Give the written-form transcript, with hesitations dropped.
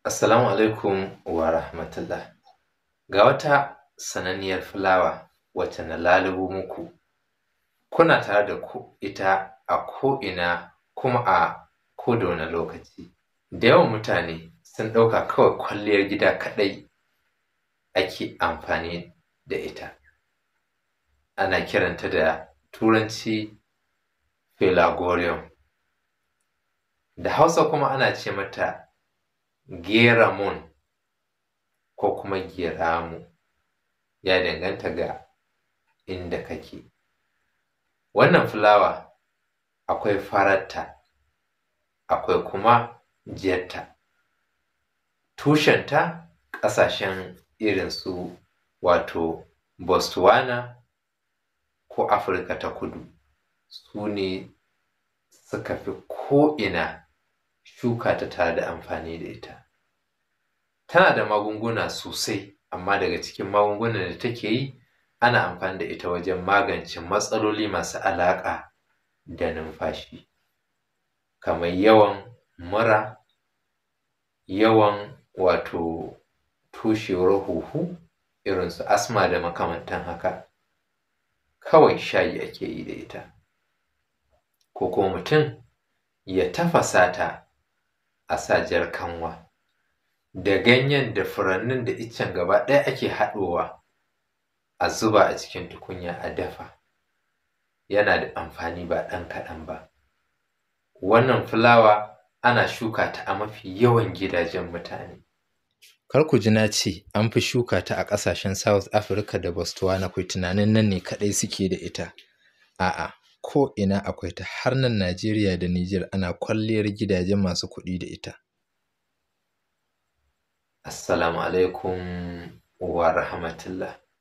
Assalamu alaikum wa rahmatullah. Ga wata sananniyar fulawa wacce na lalubo muku, kuna tare da ita a ko'ina kuma a koda wane lokaci. Da yawan mutane sun ɗauka kawai kwalliyar gida kaɗai ake amfani da ita. Ana kiranta da Turanci Philagorium, da Hausa kuma ana ce mata Geramun ko kuma Geramu, ya danganta ga inda kake. Wannan fulawa akwai fararta, akwai kuma jarta. Tushenta ƙasashen irin su wato Botswana ko Afirka ta Kudu su ne suka fi ko'ina shuka ta tare da amfani da ita. Tana da magunguna sosai, amma daga cikin magungunan da take yi, ana amfani da ita wajen magance matsaloli masu alaƙa da numfashi, kamar yawan mura, yawan wato toshewar huhu irin su asma da makamantan haka. Kawai shayi ake yi da ita, ko kuma mutum ya tafasa ta a sa jar kanwa, da ganyen da furannin da iccen gaba ɗaya ake haɗowa a zuba a cikin tukunya a dafa. Yana da amfani ba ɗan kaɗan ba. Wannan fulawa ana shuka ta a mafi yawan gidajen mutane. Kar ku ji na ce an fi shuka ta a ƙasashen South Africa da Botswana ku yi tunanin nan ne kaɗai suke da ita. A'a, ko'ina akwai ta, har nan Najeriya da Nijar ana kwalliyar gidajen masu kuɗi da ita. Assalamu alaikum wa rahmatullah.